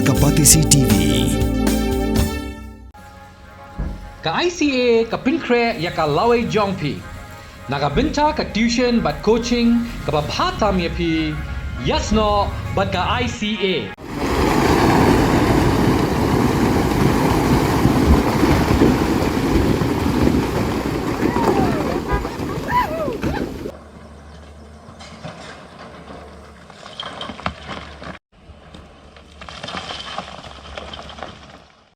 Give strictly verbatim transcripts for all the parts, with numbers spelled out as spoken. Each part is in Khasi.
Ka Batesi T V. Ka I C A ka pynkhreh ïa ka lawei jong phi. Na ka bynta ka tuition bad coaching kaba bha tam ïa phi, ïasnoh bad ka I C A.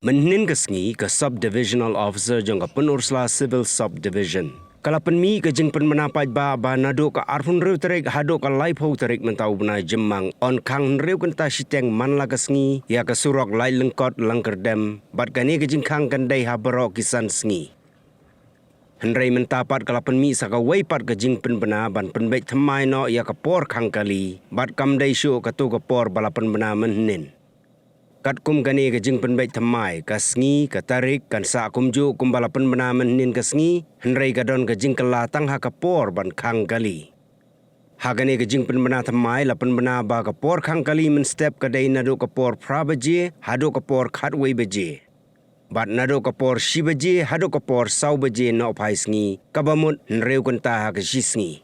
Mynhynnin ka sngi, ka Sub Divisional Officer jong ka Pynursla Civil Sub Division ka la pynmih ka jingpynbna paidbah ba naduh ka arphew hynriew tarik haduh ka laiphew tarik mynta u bnai Jymmang, yn khang hynriew kynta shiteng man la ka sngi ïa ka surok Laitlyngkot Langkyrdem, bad kane ka jingkhang kan dei ha baroh ki san sngi. Hynrei mynta pat ka la pynmih sa kawei pat ka jingpynbna ban pynbeit thymmai noh ïa ka por khang kali, bad kam dei shuh kato ka por ba la pynbna mynhynnin. Katkum kane ka jingpynbeit thymmai, ka sngi, ka tarik kan sah kumjuh kumba la pynbna mynhynnin ka sngi, hynrei ka don ka jingkylla tang ha ka por ban khang kali. Ha kane ka jingpynbna thymmai la pynbna ba ka por khang kali mynstep ka dei naduh ka por phra baje haduh ka por khatwei baje, bad naduh ka por shi baje haduh ka por saw baje nohphai sngi, kaba mut hynriew kynta ha ka shi sngi.